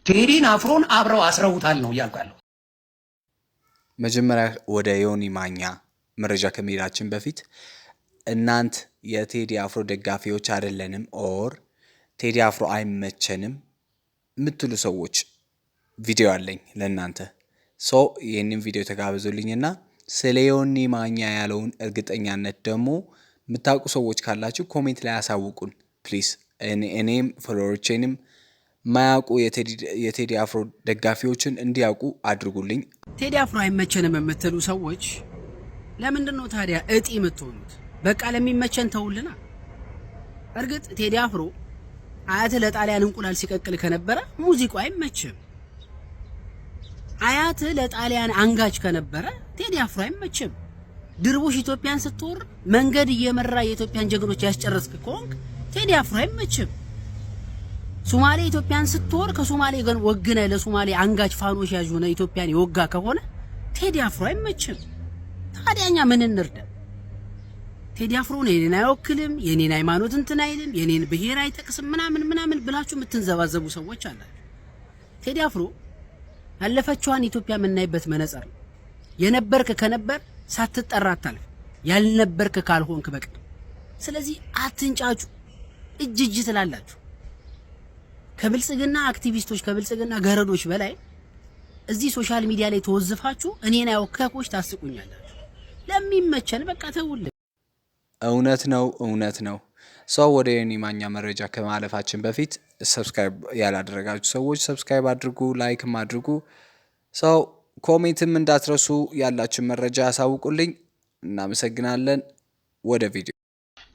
ቴዲን አፍሮን አብረው አስረውታል ነው እያልኩ ያለው። መጀመሪያ ወደ ዮኒ ማኛ መረጃ ከመሄዳችን በፊት እናንት የቴዲ አፍሮ ደጋፊዎች አይደለንም or ቴዲ አፍሮ አይመቸንም የምትሉ ሰዎች ቪዲዮ አለኝ ለእናንተ። So ይህንን ቪዲዮ ተጋብዙልኝና ስለ ዮኒ ማኛ ያለውን እርግጠኛነት ደግሞ የምታውቁ ሰዎች ካላችሁ comment ላይ ያሳውቁን please። እኔም follower ኦቼንም ማያውቁ የቴዲ አፍሮ ደጋፊዎችን እንዲያውቁ አድርጉልኝ። ቴዲ አፍሮ አይመቸንም የምትሉ ሰዎች ለምንድን ነው ታዲያ እጢ የምትሆኑት? በቃ ለሚመቸን ተውልና። እርግጥ ቴዲ አፍሮ አያትህ ለጣሊያን እንቁላል ሲቀቅል ከነበረ ሙዚቃው አይመችም። አያትህ ለጣሊያን አንጋች ከነበረ ቴዲ አፍሮ አይመችም። ድርቡሽ ኢትዮጵያን ስትወር መንገድ እየመራ የኢትዮጵያን ጀግኖች ያስጨረስክ ከሆንክ ቴዲ አፍሮ አይመችም። ሶማሌ ኢትዮጵያን ስትወር ከሶማሌ ጋር ወግነ ለሶማሌ አንጋች ፋኖስ ያዥ ሆነ ኢትዮጵያን የወጋ ከሆነ ቴዲ አፍሮ አይመችም። ታዲያ እኛ ምን እንርዳ? ቴዲ አፍሮ የኔን አይወክልም፣ የኔን ሃይማኖት እንትን አይልም፣ የኔን ብሔር አይጠቅስም ምናምን ምናምን ብላችሁ የምትንዘባዘቡ ሰዎች አላችሁ። ቴዲ አፍሮ ያለፈችዋን ኢትዮጵያ የምናይበት መነጽር ነው። የነበርክ ከነበር ሳትጠራ አታልፍ፣ ያልነበርክ ካልሆንክ በቀር። ስለዚህ አትንጫጩ፣ እጅ እጅ ትላላችሁ። ከብልጽግና አክቲቪስቶች ከብልጽግና ገረዶች በላይ እዚህ social media ላይ ተወዝፋችሁ እኔን ያወከኮች ታስቁኛላችሁ። ለሚመቸን በቃ ተውልን። እውነት ነው፣ እውነት ነው። So ወደ ዮኒ ማኛ መረጃ ከማለፋችን በፊት subscribe ያላደረጋችሁ ሰዎች subscribe አድርጉ፣ like ም አድርጉ። So comment ም እንዳትረሱ፣ ያላችሁ መረጃ ያሳውቁልኝ። እናመሰግናለን። ወደ ቪዲዮ።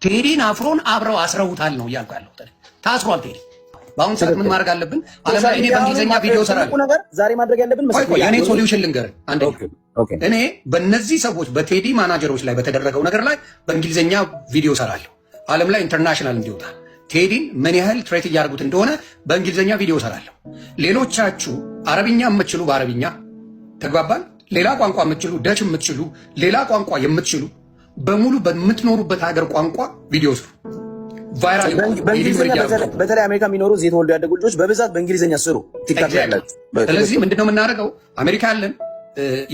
ቴዲን አፍሮን አብረው አስረውታል ነው እያልኩ ያለሁት። ታስሯል ቴዲ። በአሁኑ ሰዓት ምን ማድረግ አለብን? ዓለም ላይ እኔ በእንግሊዝኛ ቪዲዮ እሰራለሁ። ነገር ዛሬ ማድረግ ያለብን ቆይ ቆይ፣ የእኔ solution ልንገርህ። አንደኛ እኔ በእነዚህ ሰዎች በቴዲ ማናጀሮች ላይ በተደረገው ነገር ላይ በእንግሊዝኛ ቪዲዮ እሰራለሁ። ዓለም ላይ international እንዲወጣ ቴዲን ምን ያህል threat እያደረጉት እንደሆነ በእንግሊዝኛ ቪዲዮ እሰራለሁ። ሌሎቻችሁ አረብኛ የምትችሉ በአረብኛ ተግባባን። ሌላ ቋንቋ የምትችሉ፣ ደች የምትችሉ፣ ሌላ ቋንቋ የምትችሉ በሙሉ በምትኖሩበት ሀገር ቋንቋ ቪዲዮ ስሩ። Viral። በእንግሊዝኛ፣ በተለይ አሜሪካ የሚኖሩ እዚህ የተወልዱ ያደጉ ልጆች በብዛት በእንግሊዝኛ ስሩ። ቲክታክ ላይ ያላችሁ። ስለዚህ ምንድነው የምናደርገው? አሜሪካ ያለን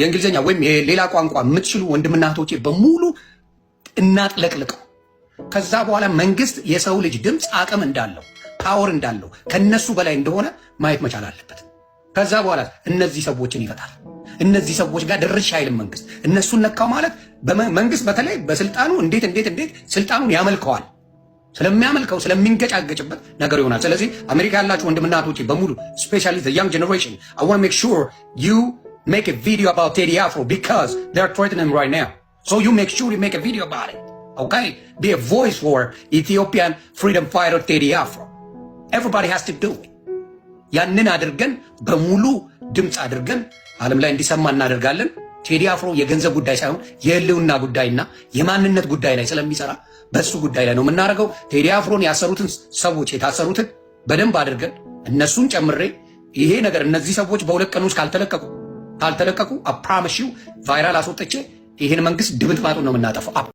የእንግሊዝኛ ወይም የሌላ ቋንቋ የምትችሉ ወንድምና እህቶቼ በሙሉ እናጥለቅልቀው። ከዛ በኋላ መንግስት የሰው ልጅ ድምፅ አቅም እንዳለው፣ power እንዳለው፣ ከነሱ በላይ እንደሆነ ማየት መቻል አለበት። ከዛ በኋላ እነዚህ ሰዎችን ይፈታል። እነዚህ ሰዎች ጋር ድርሽ አይልም መንግስት። እነሱን ነካው ማለት መንግስት በተለይ በስልጣኑ እንዴት እንዴት እንዴት ስልጣኑን ያመልከዋል። ስለሚያመልከው ስለሚንገጫገጭበት ነገር ይሆናል። ስለዚህ አሜሪካ ያላችሁ ወንድምና እህቶቼ በሙሉ፣ especially the young generation, I want make sure you make a video about Teddy Afro because they're threatening him right now. So you make sure you make a video about it. Okay? Be a voice for Ethiopian freedom fighter Teddy Afro. Everybody has to do it. ያንን አድርገን በሙሉ ድምፅ አድርገን ዓለም ላይ እንዲሰማ እናደርጋለን። ቴዲ አፍሮ የገንዘብ ጉዳይ ሳይሆን የህልውና ጉዳይና የማንነት ጉዳይ ላይ ስለሚሰራ በሱ ጉዳይ ላይ ነው የምናደርገው። ቴዲ አፍሮን ያሰሩትን ሰዎች፣ የታሰሩትን በደንብ አድርገን እነሱን ጨምሬ ይሄ ነገር እነዚህ ሰዎች በ2 ቀን ውስጥ ካልተለቀቁ I promise you viral አስወጥቼ ይሄን መንግስት ድምጥማጡን ነው የምናጠፋው።